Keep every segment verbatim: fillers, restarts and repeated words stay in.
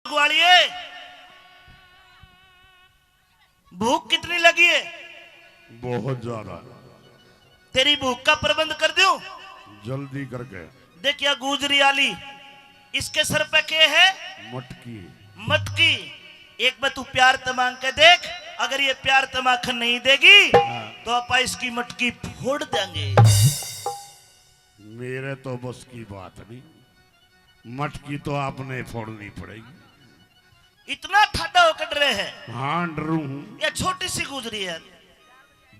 ग्वालिये, भूख कितनी लगी है? बहुत ज्यादा। तेरी भूख का प्रबंध कर दूं? जल्दी करके। देख या गुजरी आली, इसके सर पे के है? मटकी। मटकी। एक बार तू प्यार ते मांग के देख, अगर ये प्यार ते माखन नहीं देगी, हाँ। तो आपा इसकी मटकी फोड़ देंगे। मेरे तो बस की बात नहीं, मटकी तो आपने फोड़नी पड़ेगी। इतना ठाडा होकर डरे है? हाँ, डरू हूँ। या छोटी सी गुजरी है।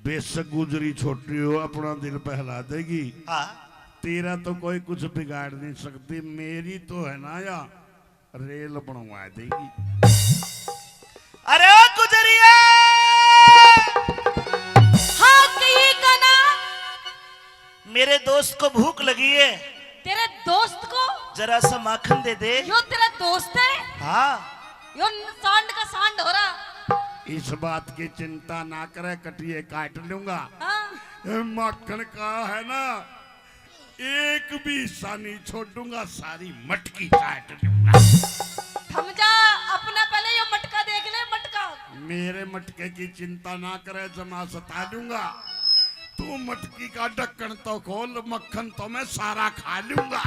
बेशक गुजरी छोटी हो, अपना दिल बहला देगी। हाँ। तेरा तो कोई कुछ बिगाड़ नहीं सकती, मेरी तो है ना या रेल बनवा देगी। अरे ओ गुजरिया! हाँ, कही का ना। मेरे दोस्त को भूख लगी है। तेरे दोस्त को? जरा सा माखन दे दे। यो तेरा दोस्त है? हाँ। यो न-, सांड का सांड हो रहा। इस बात की चिंता ना करे, कटिए काट लूंगा। हाँ। ए, माखन का है ना, एक भी हिस्सा नहीं छोड़ूंगा, सारी मटकी चाट लूंगा। थम जा, अपना पहले यो मटका देख ले, मटका। मेरे मटके की चिंता ना करे, जमा सता लूंगा। तू मटकी का ढक्कन तो खोल, मक्खन तो मैं सारा खा लूंगा।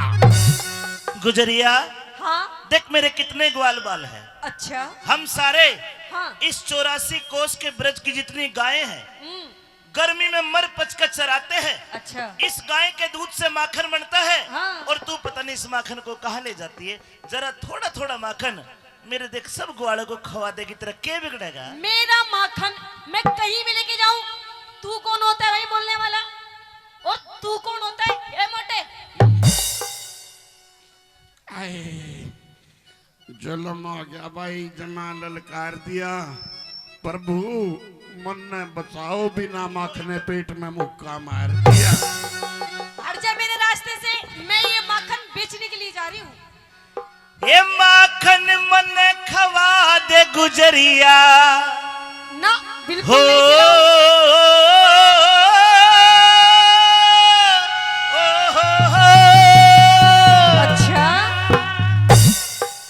गुजरिया, हाँ? देख मेरे कितने ग्वाल बाल हैं। अच्छा। हम सारे हाँ। इस चौरासी कोस के ब्रज की जितनी गायें हैं, हम्म। गर्मी में मर पच कर चराते हैं। अच्छा। इस गाय के दूध से माखन बनता है। हाँ। और तू पता नहीं इस माखन को कहाँ ले जाती है। जरा थोड़ा थोड़ा माखन मेरे देख सब ग्वालों को खवा देगी, तेरा क्या बिगड़ेगा? मेरा माखन मैं कहीं भी लेके जाऊं, तू कौन होता है भाई बोलने वाला? और तू कौन होता है? ए मोटे। आए, जुल्म हो गया भाई, जमा ललकार दिया। प्रभु, मन्ने बचाओ, बिना माखने पेट में मुक्का मार दिया। हट जा मेरे रास्ते से, मैं ये माखन बेचने के लिए जा रही हूँ। ए माखन मन्ने खवा दे गुजरिया। ना, बिल्कुल हो। नहीं खिलाऊंगी। अच्छा।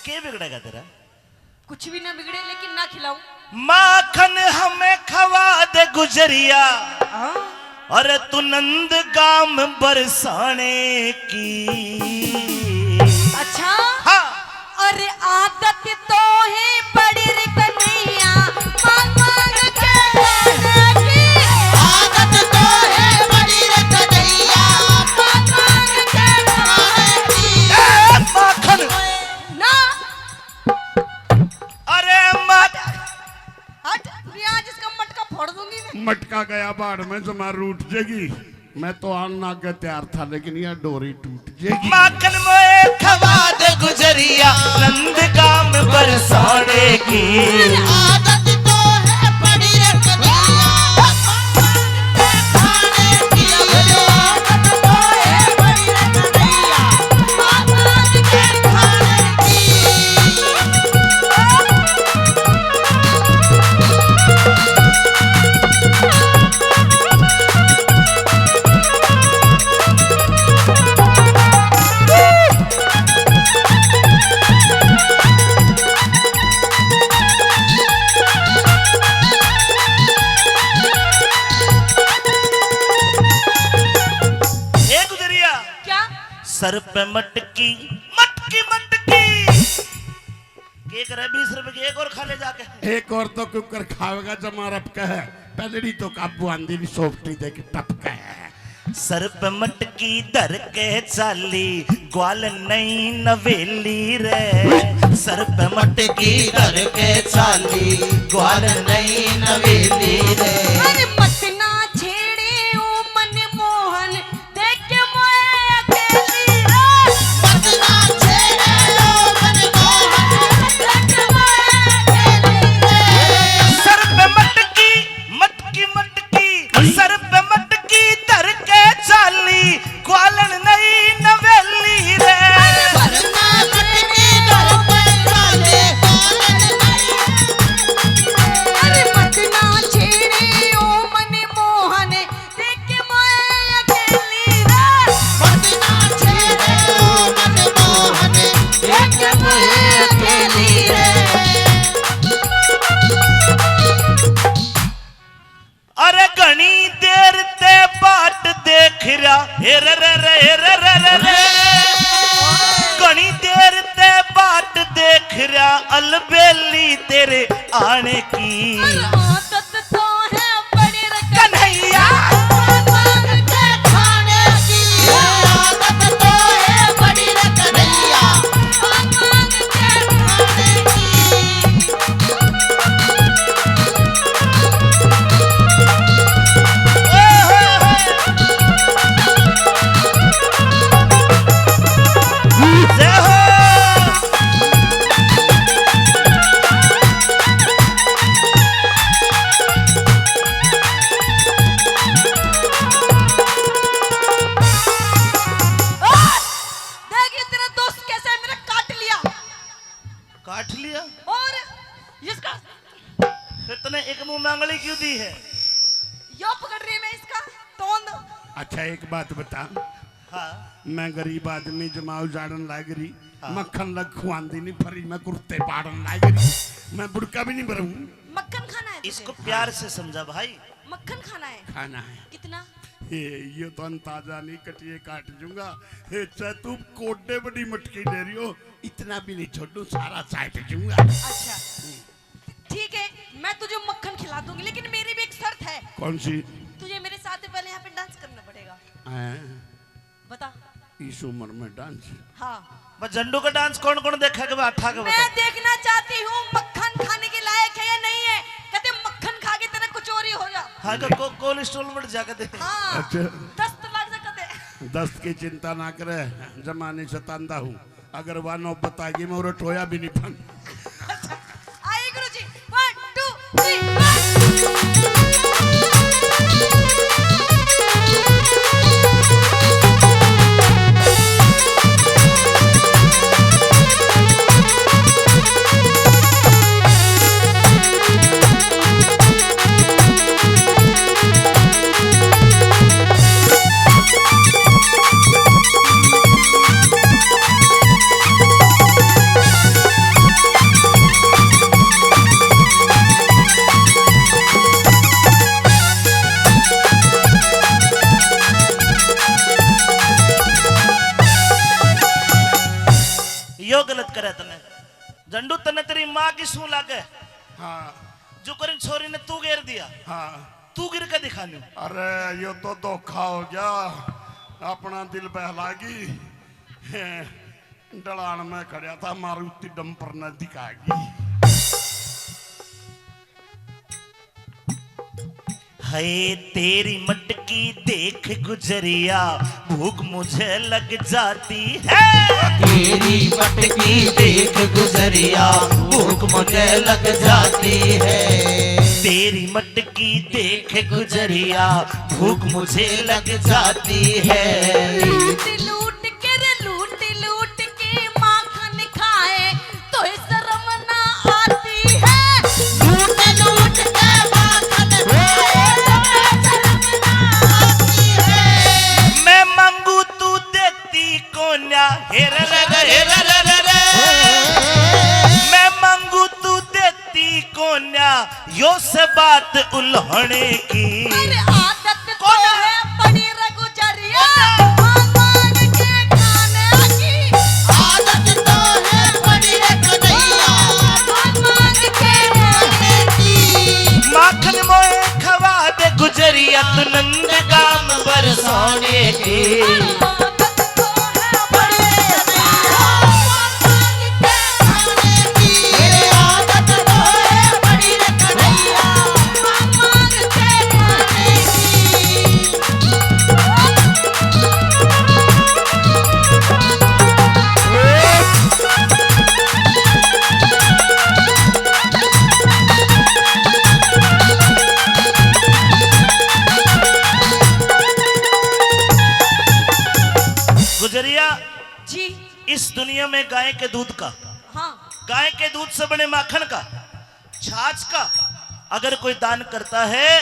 के बिगड़ेगा तेरा? कुछ भी ना बिगड़े, लेकिन ना खिलाऊं। माखन हमें खवा दे गुजरिया। हाँ। अरे तू नंद गाम बरसाने की। अच्छा। हाँ। अरे आदत तो है बड़ी रे कन्हैया, मांग मांग के खाने की। आदत तो है बड़ी रे कन्हैया, मांग मांग के खाने की। ए, माखन। ना। अरे मत। हट, नहीं आज इसका मटका फोड़ दूंगी मैं। मटका गया बाढ़ में, जमा रूठ जाएगी। मैं तो आना के तैयार था, लेकिन यह डोरी टूट जाएगी। माखन मोए खवा दे गुजरिया, नंद गाम बरसाने की। आदत तो है बड़ी रे कन्हैया। ए गुजरिया। क्या? सर पे मटकी, मटकी, मटकी। के करे, बीस रुपए की एक और खा ले जाके। एक और तो क्यों कर खावेगा, जमा रप के है। पहलड़ी तो काबू आंदी भी सोपटी दे के टप के है। सर पे मटकी धर के चाली, ग्वाल नई नवेली रे। सर पे मटकी धर के चाली, ग्वाल नई नवेली रे। अरे मत ना छेड़े ओ मनमोहन, देख के मोए अकेली रे। मत ना छेड़े ओ मनमोहन, देख के मोए अकेली रे। सर पे मटकी, मटकी, मटकी। सर पे मटकी धर के चाली, ग्वालन नई नवेली रे। अरे मत ना छेड़े ओ मनमोहन। अरे मत ना छेड़े ओ मन देख रहा अलबेली तेरे आने की। आदत तो है बड़ी रे कन्हैया। मांग के खाने की। आदत तो है बड़ी रे कन्हैया। मांग के खाने की। जय हो। देख, ये तेरा दोस्त कैसे है, मेरा काट लिया। काट लिया? और इसका फिर तने एक मुंह मांगली क्यों दी है? यो पकड़ रही मैं इसका तोंद। अच्छा, एक बात बता। हाँ। मैं गरीब आदमी, जमाव झाड़न लाग रही, हाँ। मक्खन लग खुआंदी नहीं फरी, मैं कुर्ते पाड़न लाग रही, मैं बुड़का भी नहीं भरूं। मक्खन खाना है तुझे? इसको प्यार से समझा भाई। मक्खन खाना है? खाना है। कितना? ये, ये तो अंदाजा नहीं, कटिए काट जूंगा। ये चाहे तू कोडे बड़ी मटकी दे रही हो, इतना भी नहीं छोड़ू, सारा चाट जूंगा। अच्छा, ठीक है, मैं तुझे मक्खन खिला दूंगी, लेकिन मेरी भी एक शर्त है। कौन सी? तुझे मेरे साथ पहले यहाँ पे डांस करना पड़ेगा। हैं? बता। इस उम्र में डांस? हाँ। बस झंडू का डांस कौन कौन देखेगा, हाथ आगे मैं बता। देखना चाहती हूँ मक्खन खाने के लायक है या नहीं है। कहते मक्खन खा के तेरा कुछ और ही हो जा। हाँ, तो को-, कोलेस्ट्रॉल बढ़ जा कहते। हाँ। अच्छा। दस्त लग जा कहते। दस्त की चिंता ना करे, जमाने सतांदा हूँ। अगर वा नौबत आ गई, मैं उरे टोया भी नहीं पाऊँ। आई गुरु जी, one, two, three, one। यो गलत करे तने। झंडू, तने तेरी माँ की सूं लागे। हाँ। जो करीन छोरी ने तू गेर दिया। हाँ। तू गिर के दिखा न्यू। अरे, यो तो धोखा हो गया। अपना दिल बहला गई। ढलान में खड़ा था, मारुति डंपर ने दिखा गई। हाय तेरी मटकी देख गुजरिया, भूख मुझे लग जाती है। तेरी मटकी देख गुजरिया, भूख मुझे लग जाती है। तेरी मटकी देख गुजरिया, भूख मुझे लग जाती है। लूट लूट के रे, लूट लूट के माखन खाए, तो शर्म ना आती है। लूट लूट के माखन खाए, तो शर्म ना आती है। मैं मांगू तू देती कोन्या, हे रे रे रे, हे रे रे रे रे। मैं मांगू तू देती कोन्या, यो से बात उल्हने की। अरे आदत तो है बड़ी रे गुजरिया, मांग मांग के खाने की। आदत तो है बड़ी रे कन्हैया, मांग मांग के खाने की। माखन मोए खवा दे गुजरिया, तू नंद गाम बरसाने की। गुजरिया जी। इस दुनिया में गाय के दूध का, हाँ। गाय के दूध से बने माखन का, छाछ का अगर कोई दान करता है,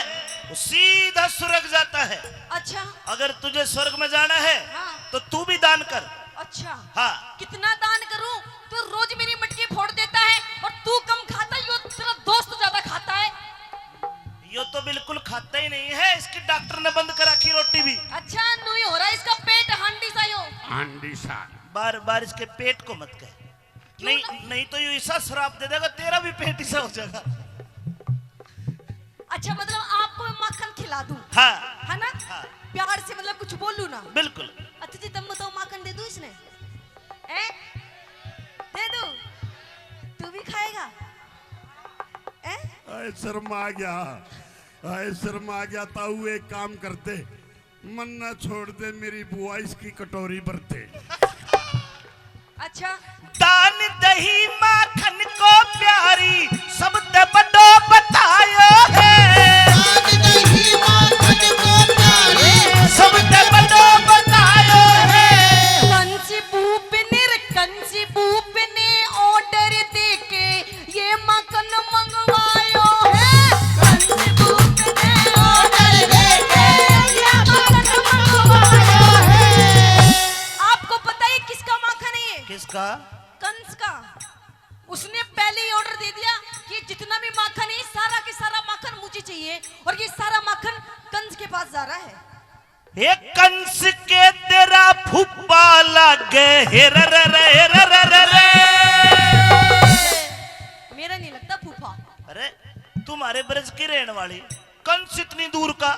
तो सीधा स्वर्ग जाता है। अच्छा। अगर तुझे स्वर्ग में जाना है, हाँ। तो तू भी दान कर। अच्छा। हाँ। कितना दान करूं? तू रोज मेरी मटकी फोड़ देता है और तू कम खाता है, यो तेरा दोस्त ज्यादा खाता है। यो तो बिल्कुल खाता ही नहीं है, इसकी डॉक्टर ने बंद कर रखी रोटी भी। अच्छा, नू ही हो रहा है इसका पेट हांडी सा यो। हांडी सा। बार बार इसके पेट को मत कह। नहीं, नहीं तो ये ऐसा श्राप दे देगा, तेरा भी पेट ऐसा हो जाएगा। अच्छा, मतलब आपको मैं माखन खिला दूं? हाँ। है ना? हाँ। प्यार से, मतलब कुछ बोलूं ना? बिल्कुल। अच्छा जी, तुम बताओ, माखन दे दूं इसने? हैं? दे दूं? तू भी खाएगा? हैं? आए, शर्मा गया। आए, शर्मा गया। ताऊ, एक काम करते, मन्ना छोड़ दे, मेरी बुआ इसकी कटोरी भर दे। अच्छा। दान दही माखन को प्यारी, सबते बड़ो बतायो है। दान दही माखन को प्यारी, सबते बड़ो बतायो है। कंस भूप ने, कंस भूप ने order देके ये माखन मंगवायो है। कंस भूप ने order देके ये माखन मंगवायो है। आपको पता है किसका माखन है ये? किसका? कंस का। उसने पहले ही order दे दिया कि जितना भी माखन है, सारा के सारा माखन मुझे चाहिए, और ये सारा माखन कंस के पास जा रहा है। हे कंस के तेरा फूफा लागे, हे रे रे रे, हे रे रे रे रे। मेरा नहीं लगता फूफा। अरे, तुम्हारे ब्रज की रहने वाली, कंस इतनी दूर का,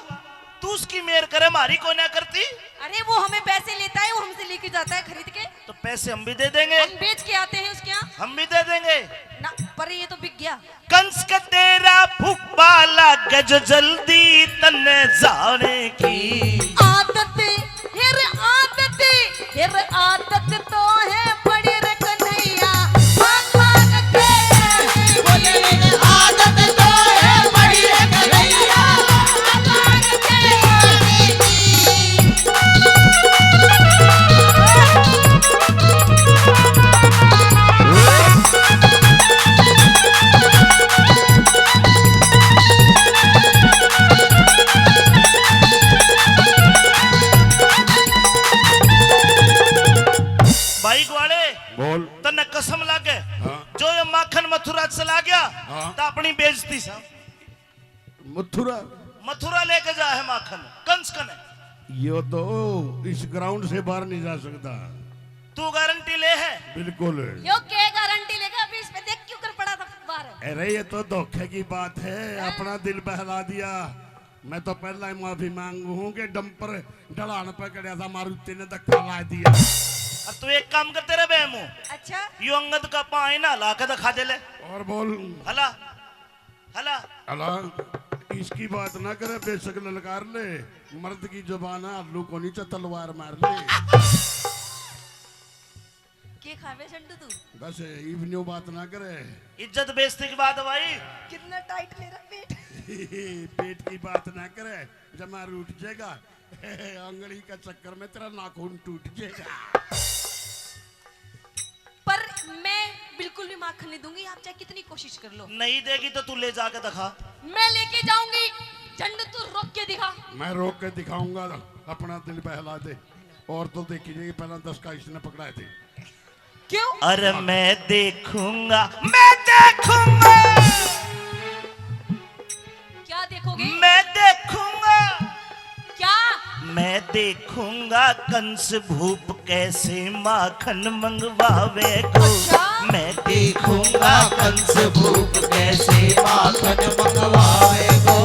तू उसकी मेर करे, हमारी कोई ना करती। अरे, वो हमें पैसे लेता है, वो हमसे लेके जाता है खरीद के। तो पैसे हम भी दे देंगे। हम बेच के आते हैं उसके यहाँ। हम भी दे देंगे। ना, पर ये तो बिक गया। कंस के तेरा फूफा लागे जो जल्दी तन्ने जाने की। आदत, हेर आदत, हेर आदत तो है बड़ी रे कन्हैया। भगवान के बोले, आदत तो है बड़ी रे कन्हैया। भगवान के बोले की। भाई ग्वाले, बोल। तन्ने कसम लागे, हाँ। जो ये माखन मथुरा चला गया, हाँ। तो अपनी बेइज्जती सा। मथुरा? मथुरा लेके जा है माखन, कंस कने। यो तो इस ground से बाहर नहीं जा सकता। तू गारंटी ले है? बिल्कुल। यो के गारंटी लेगा? अभी इस पे देख क्यों कर पड़ा था बाहर। अरे, ये तो धोखे की बात है, हाँ। अपना दिल बहला दिया। मैं तो पहला ही माफी मांगू हूँ कि डंपर ढलान पे खड़ा था, मारुति ने धक्का ला दिया। अब तू एक काम कर, तेरे बेमू। अच्छा। यो अंगद का पाए ना ला के दिखा दे ले। और बोल। हला, हला। हला, इसकी बात ना करे, बेशक ललकार ले, मर्द की जुबान है, आलू को नीचे तलवार मार ले। के खावे झंडू तू? बस, इब न्यू बात ना करे। इज्जत बेइज्जती की बात है भाई। कितना tight मेरा पेट। पेट की बात ना करे, जमा रूठ जाएगा। आंगली का चक्कर में तेरा नाखून टूट जाएगा। पर मैं बिल्कुल भी माखन नहीं दूंगी, आप चाहे कितनी कोशिश कर लो। नहीं देगी तो तू ले जाके दिखा। मैं लेके जाऊंगी, झंडू तू रोक के दिखा। मैं रोक के दिखाऊंगा, अपना दिल बहला दे। और तो देखी जाएगी, पहला दस का इसने पकड़ाए थे। क्यों? अरे मैं देखूंगा, मैं देखूंगा। क्या देखोगे? मैं देखूंगा। क्या? मैं देखूंगा कंस भूप कैसे माखन मंगवावेगो। अच्छा? मैं देखूंगा कंस भूप कैसे माखन मंगवावेगो।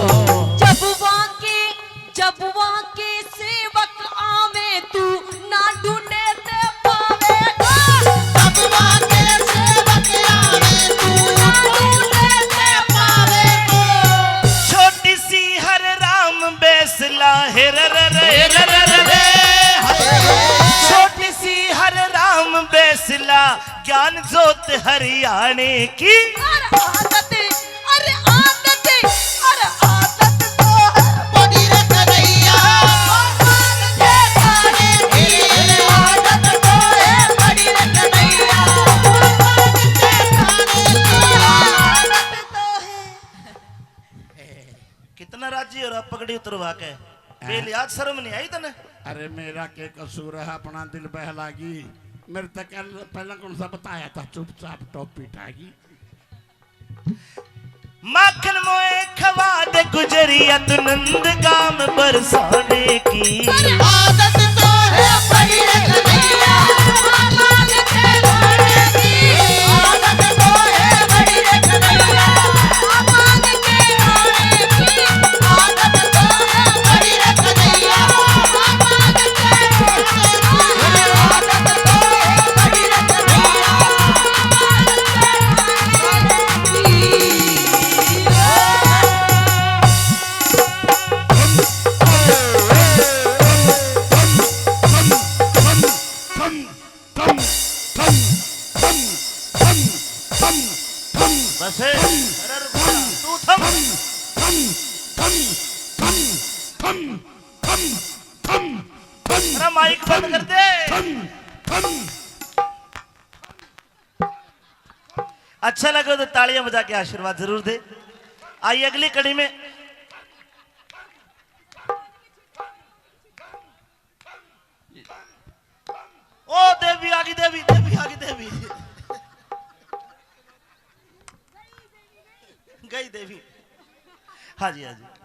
जब वहाँ के जब वहाँ के सेवक आवे तू ना ढूंढे ते पावेगा। जब वहाँ के सेवक आवे तू ना ढूंढे ते पावेगा। छोटी सी हर राम बैसला, हे रे रे रे, हे रे रे रे रे। छोटी सी हर राम बैसला, ज्ञान जोत हरियाणे की। और आदत, अरे आदत, अरे आदत तो है बड़ी रे कन्हैया। भगवान के गाने की आदत तो है बड़ी रे कन्हैया। भगवान के गाने की आदत तो है। कितना राजी हो रहा पगड़ी उतरवा के। हाँ। बेलियाज, शर्म नहीं आई तने? अरे मेरा के कसूर है, अपना दिल बहलागी। मेरे तक पहला कौन सा बताया था, चुपचाप टोपी टागी। माखन मोए खवा दे गुजरिया तू नंद गाम बरसाने की। आदत तो है बड़ी रे कन्हैया, भगवान के गाने की। बस। अरे रुक जा, तू थम। अरे माइक बंद कर दे। अच्छा लगे तो तालियां बजा के आशीर्वाद जरूर दे। आइए अगली कड़ी में। ओ देवी आ गई, देवी, देवी आ गई, देवी। गई देवी। हाँ जी, हाँ जी।